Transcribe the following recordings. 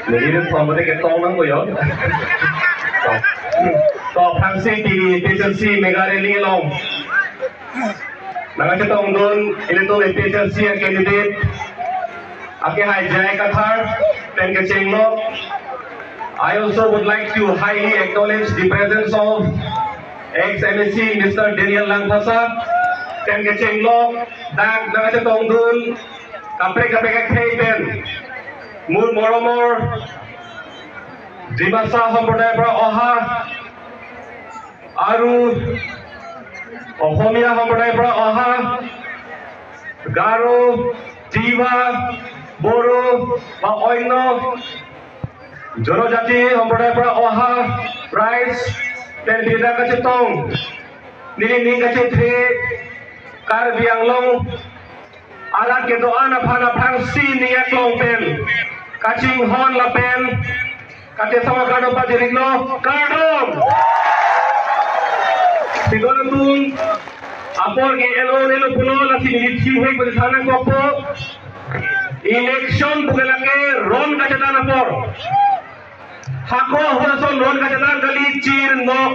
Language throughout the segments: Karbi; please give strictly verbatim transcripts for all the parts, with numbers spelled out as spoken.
Neli rin thom bote ketong nangpo yo. To, aphrangsi pini A P H L C mega rally along nangkachetongdun ilitum A P H L C a-candidate, akehai J I Kathar pen kechenglok. I also would like to highly acknowledge the presence of ex-M A C Mister Daniel Langthasa pen kechenglok, dak nangkachetongdun kaprek kaprek akhei pen, mur moromor Dimasa সম্প্ৰদায়ৰ পৰা অহা আৰু অসমীয়া সম্প্ৰদায়ৰ পৰা অহা গাৰো, তিৱা, বড়ো বা অন্য জনজাতি সম্প্ৰদায়ৰ পৰা অহা ৰাইজ, pen pini dak kachetong, neli ning kachethe Karbi Anglong arat kedo-an aphan aphrangsi ning aklong pen kachinghon lapen katesong akardom pajirlo, kardom. Sidon atum apor ke elo nelo pulo, lasi neli thihek pen than nangkokpo. Election pu ke lake ron kachedan apor. Hako ahut ason ron kachedan kali, chir nok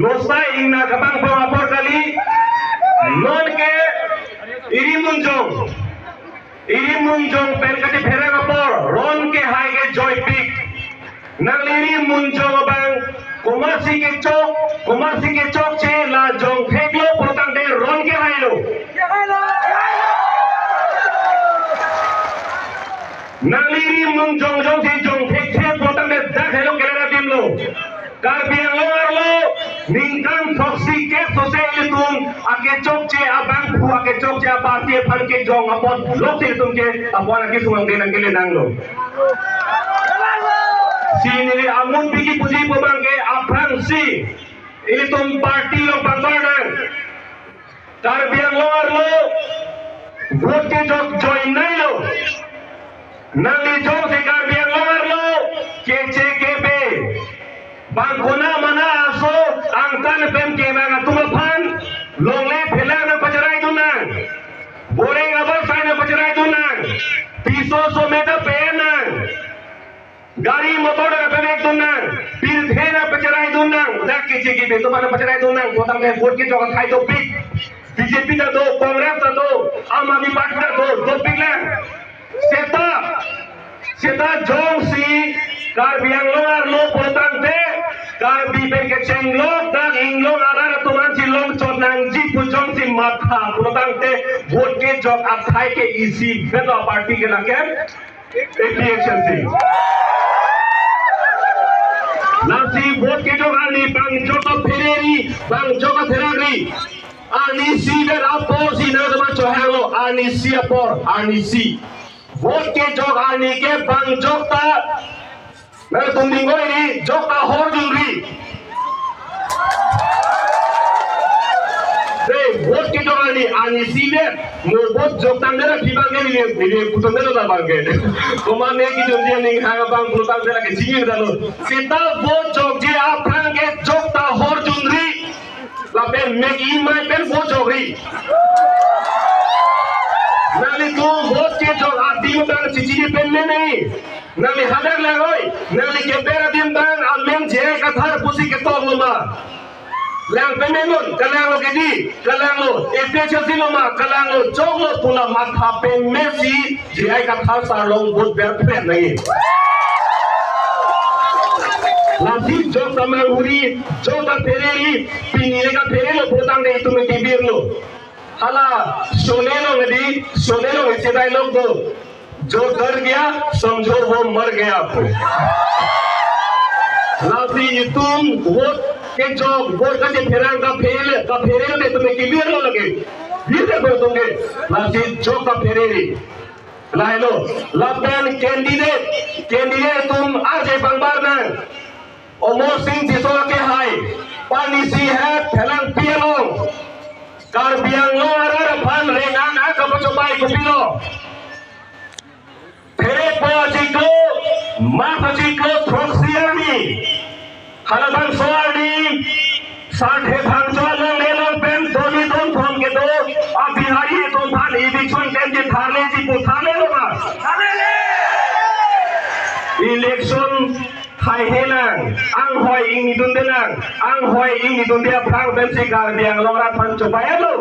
losai ingna kabang pon apor kali. Non ke iri munjong, iri munjong pen kachepherang apor, ron kehai ke joipik. Nangli iri munjong abang komatsi kechok, komatsi kechokche la jongtheklo pulotangte ron kehailo. Nangli iri munjong jongsi jongthekthe pulotangte dak helo kelar adimlo. Karbi Anglong arlo ningkan throksi kep sose ilitum akechokche abangphu, akechokche aparty aphan kejong apot loksi ilitum ke apor akesung angdeng nangkele nanglo. Si neli amun piki puji pu abang ke aphrangsi ilitum party along pangbar nang. Karbi Anglong arlo vote kejok join nailo. Nangli jongsi Karbi Anglong arlo keche kebe, bang kona mana aso angtan pen kemang atum aphan longle phelang nangpacheraidun nang. Boreng abang sai nangpacheraidun nang. Piso someta pen nang. Gari motor nangpemekdun nang, pirthe nangpacheraidun nang, dak keche kebe atum aphan nangpacheraidun nang, pulotangte vote kejok athai dopik. B J P ta do, Congress ta do, Aam Aadmi Party ta do, dopik lang. Seta, seta jongsi Karbi Anglong arlo pulotangte, Karbi pen kechenglok dak inglong arat atum ansi longchot nangji pu jongsi matha pulotangte, vote kejok athai ke isi belo party ke laken A P H L C. Lasi vote kejok arni bang jok aphereri, bang jok apherangri. Arnisi ber aporsi nangkema chohanglo, arnisi apor, arnisi. Vote kejok arni ke bang jok ta, nangtum dingoi ri, jok ta horjunri. Dei, vote kejok arni, arnisi ber. Mo vote joktangdet aphi abang ke neli, neli putangdet lo abang ke. Komat ne kejun dia ning hang abang putangdet lake jingir dalo. Seta vote jokje aphrang ke jok ta horjunri. Lapen mek imai pen vote jokri. Nanglitum vote kejok adim abang chichini pen mene. Nangli hadak lang oi, nangli keber adim abang amen J I Kathar pusi ketoklo ma. Lang pemenon, kalanglo kedi, kalanglo, A P H L C lo ma, kalanglo, joklo pu la matha pemesi, J I Kathar sar along vote berpet nangji. Lasi jok ta manghuri, jok ta phereri, pini le kapherelo pulotangte itum ke birlo. Hala, Sholay along di, Sholay along isi dialogue do. जो डर गया, समझो वो मर गया। Lasi itum vote kejok, vote kachepherang kaphere, kaphere le itum ke birlo lake. Birlo itum ke. Lasi jok kaphereri. Lahelo, lapen candidate, candidate atum arje pangbar nang. Amar Sing Tisso akehai, Panisi het Phelangpi along Karbi Anglong arat aphan reng-an akapachobei kopilo. Therek po achiklo, March achiklo throksi arni. Halabangso arni, Sarthe Phangcho along nelong pen doli don thom kedo a-Bihari atum aphan eviction klem ketharleji pu tharlelo ma? Election haihe nang, anghoi ingni dunde nang, anghoi ingni dunde aphrang pensi Karbi Anglong arat aphan chobai lo.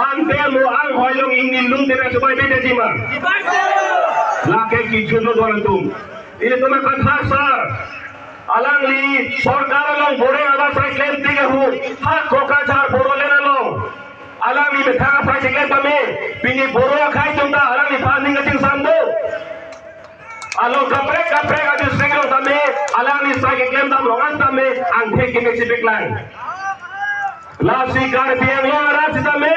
Ante mo anghoi along ingni dunde nang chobai bede jima. Lake kijun lo don atum. Ilitum akathak sar. Alangli sorkar along bore awas sai klem tik ahut, ha Kokrajhar Bodoland along. Alangli methang asai si klem tame, pini Bodo akhei atum ta alangliphan ning kachingsamdo. Along kaprek kaprek a-district along tame, alangli sai keklem dam longan tame, angthek keme chipiklang. Lasi Karbi Anglong arat sitame,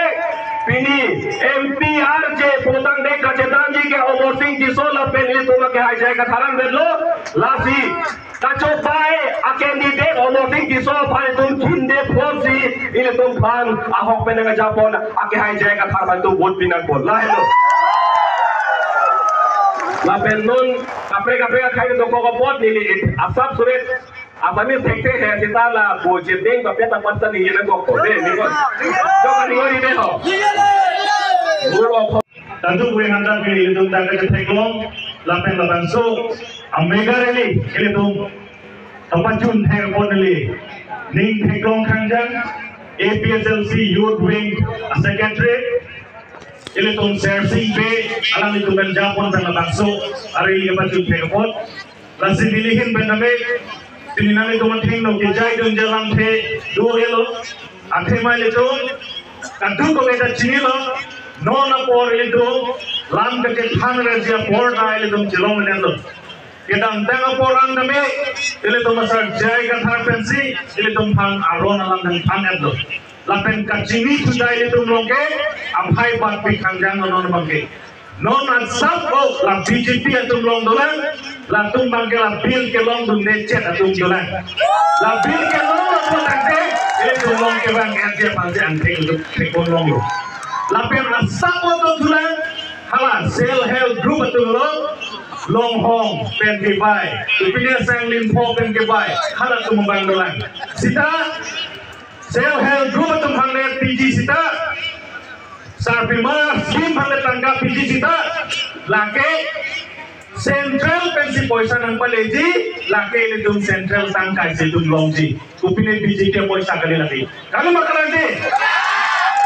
pini M P R J pulotangte kachethanji ke Amarsing Tisso lapen ilitum akehai J I Kathar anvetlo, lasi kachobai a-candidate Amarsing Tisso aphan itum kinde phonsi ilitum aphan ahok pen nangkejapon akehai J I Kathar aphan itum vote pi nangpo. Lahelo. Lapen non kaprek kaprek akhei dokok apot neli asap surit Assamese thekthe he seta la bo jiteng ba peta pasta ni yena kok ko de ni ko. Coba ni ko ni de ho. Buro ko. Tantu kue hantar ke ilitum tangka theklong lapen labangso a-mega rally ilitum kapachun thek apot neli ning theklong khangjang A P H L C Youth Wing a-Secretary ilitum Sersing Bey alanglitum pen japon pen labangso a-rally kapachun thek apot. Lasi neli ahin pen tame, pini nanglitum athengno kejaidun jalamthe do-elo, athema ilitum, kadokave ta chinilo, non apor ilitum, lam kachethan rajya apor ta ilitum chelong nanglo. Kedamtang apor an tame, ilitum asar J I Kathar pensi, ilitum aphan aron alam nangthan-etlo. Lapen kachini thu ta ilitum along ke, aphai bat pi khangjang non abang ke. Non asap o la B J P atum along dolang, latum abang ke la bill kelongdunde chet atum dolang. La bill kelong apot tangte, ilitum along ke abang R J aphan si angthek itum thekpon longlo. Lapen asap o do dolang, hala self help group atum along, Longhong pen kebai, kopine Sanglinpho pen kebai, halatum abang dolang. Seta, self help group atum aphan le piji seta, sarpimar scheme aphan le tangka piji seta, lake central pensi poisa nangpaleji, lake ilitum central tangka isi itum longji. Kopine B J P apoisa kali lake. Kali ma kalang de.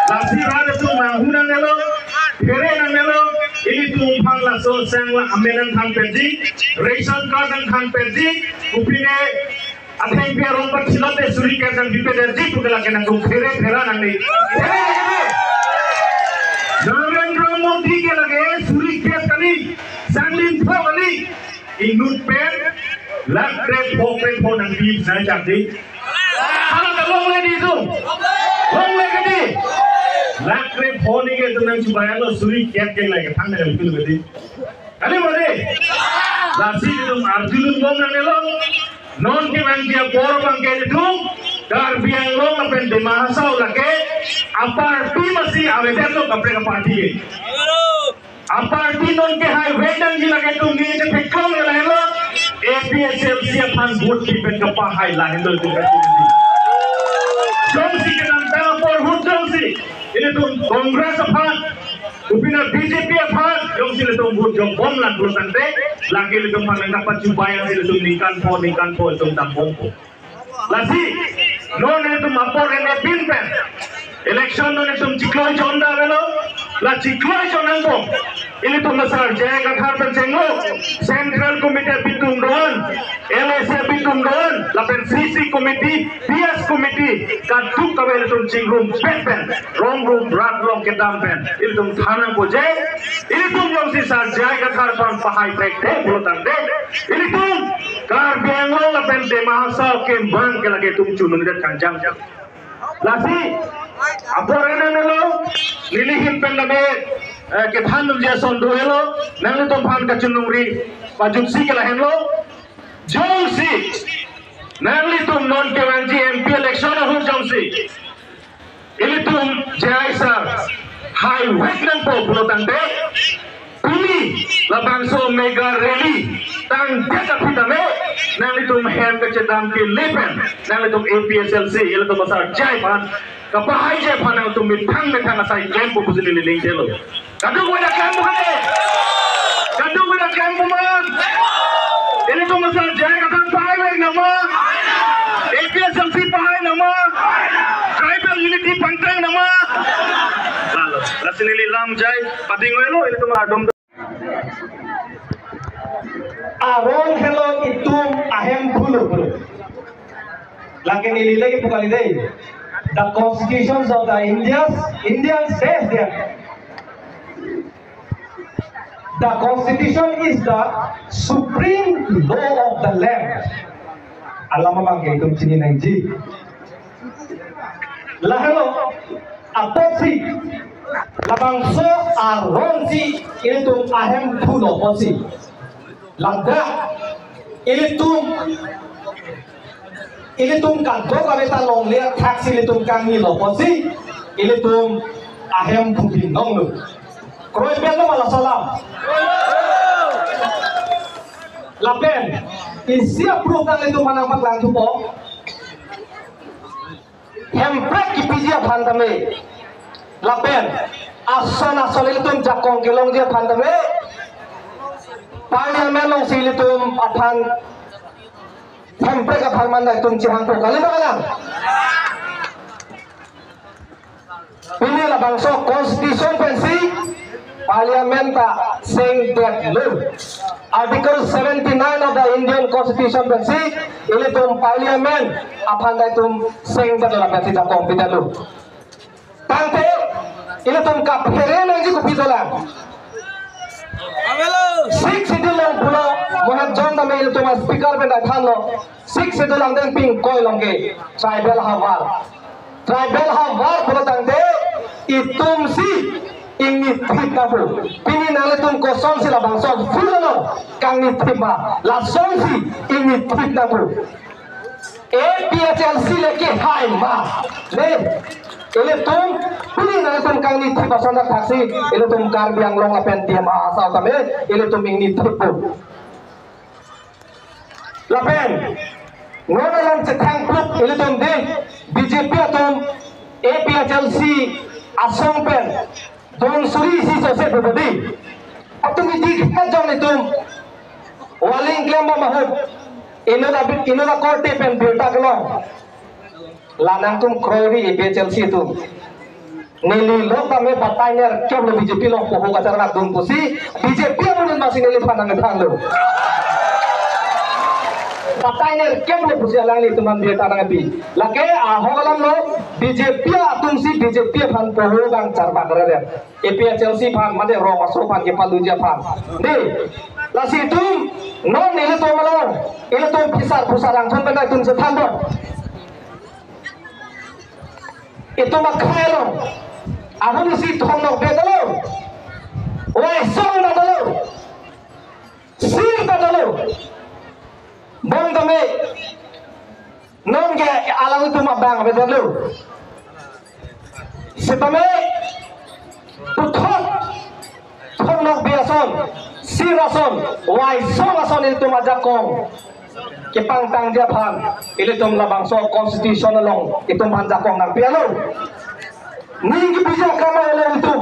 Lasi rat atum manghu nangnelo, phere nangnelo, ilitum aphan laso sang la amen nangthan perji, ration card nangthan perji, kopine athengpi arong pathilot te suri ket nangpipe derji pu ke lake nangtum phere phere nangne. Phere nangne. Narendra Modi ke lake suri ket kali, Sanglinpho kali, inut pen lakh krepho krepho nangpi jai jak di. Hala ta longle di tu. Longle ke di. Lakh krepho ni ke tu nangchubai lo suri ket ke lake thang nangpi ke di. Kali ma de? Lasi ilitum arjudun bom nangnelo. Non kevangji apor abang ke ilitum Karbi Anglong lapen Dima Hasao lake aparty masi avedetlo kaprek aparty ke. Aparty non kehai vek nangji lake itum ni chetheklong ke lahenlo. A P H L C aphan vote pi pen kapahai lahenlo itum kachi. Jongsi kedamtang apor ahut jongsi ilitum Congress aphan, kopine B J P aphan, jongsi ilitum vote jok bom lang pulo tangte, lake ilitum aphan nangkapachubai si ilitum ningkan pho, ningkan pho ilitum dam bompo. Lasi, non ilitum apor ene pin pen, election non ilitum chiklo jon da avelo, la chiklo jon nangpo. Ilitum asar J I Kathar pen chenglo, Central Committee abitum do-an, L A C abitum do-an, lapen C C Committee, P S Committee, kadokave ilitum chingrum pen pen, rong rum rat along kedam pen, ilitum than nangpo je, ilitum jongsi sar J I Kathar aphan pahai thekthe pulo tangte, ilitum Karbi Anglong lapen Dima Hasao kembang ke lake itum chunundet kangjang. Lasi, apor ene nangnelo, neli ahin pen lake, eh, kethan dunji ason do-elo, nanglitum aphan kachiningri pajutsi ke lahenlo, jongsi, nanglitum non kevangji M P election ahut jongsi, ilitum J I sar hai vek nangpo pulo tangte, pini labangso mega rally tangdet aphi tame, nanglitum hem kachedam kele pen, nanglitum A P H L C, ilitum asar J I aphan, kapahaiji aphan nanglitum methang methang asai klempo pusi neli ningthelo. Kadokave ta klempo kade? Kadokave ta klempo ma? Tum asar J I Kathar pahai vek nama? A P H L C pahai nama? Tribal unity pangtang nama? Lalo, lasi neli lam J I pading velo, ilitum adom. Aron helo itum ahemphu lo. Lake neli lagi pu kali dei. The constitutions of the Indias, Indian states there. The constitution is the supreme law of the land. Alam abang ke itum chini nangji. Lahelo apotsi labangso aronsi ilitum ahemphu lo apotsi. Ladak ilitum, ilitum kadokave ta longle athaksi ilitum kangni lo apotsi ilitum ahemphu binong lo. Kroipen lo ma laso alam? Lapen isi a-proof nanglitum aphan nangpaklang thupo. Hemprek kipiji aphan tame, lapen ason ason ilitum jakong kelongji aphan tame, Parliament alongsi ilitum aphan, Hemprek apharman ta itum chehangpo, kali ma kalang? Pini labangso constitution pensi Parliament ta sengdetlo. Article seventy-nine of the Indian Constitution pensi ilitum Parliament aphan ta itum sengdetlo, lapensi jakong pidetlo. Tangte ilitum kaphere nangji kopi dolang? Sixth Schedule along pulo, Mohet John tame ilitum a-speaker pen ta thanlo. Sixth Schedule angdeng pingkoi along ke tribal havar. Tribal havar pulo tangte itumsi ingnithip nangpo. Pini nanglitum kosonsi labangso field along kangnithip ma, lasonsi ingnithip nangpo. A P H L C le kehai ma? Le, ilitum pini nanglitum kangnithip ason athaksi ilitum Karbi Anglong lapen Dima Hasao tame ilitum ingnithippo. Lapen non alam chethang puk ilitum dei, B J P atum A P H L C asong pen don suri isi sose bobodi. Atum idik hajong itum waling klem ba mahut. Inut abit, inut akorte pen birta kelong. La nangtum kroiri A P H L C atum. Neli lok tame batai nerkep lo B J P along poho kacharlak dun pusi B J P amonit masi neliphan nangthanlo. Batai nerkep lo pusi alanglitum aphan birta nangpi. Lake ahok alam lo, B J P atumsi B J P aphan poho kacharlak rere. A P H L C aphan, mate rong aso aphan kepaluji aphan. Dei, lasi itum non ilitum along, ilitum phisar phusar angthon pen ta itum chethanbom. Itum akhai along ahum isi thongnok be ta lo, waisong ta ta lo, sir ta ta lo. Bong tame non ke alanglitum abang avedetlo. Setame puthot thongnok be ason, sir ason, waisong ason ilitum ajakong kepangtangji aphan ilitum labangso constitution along itum aphan jakong nangpi alo. Ning kepiji akam alo ilitum.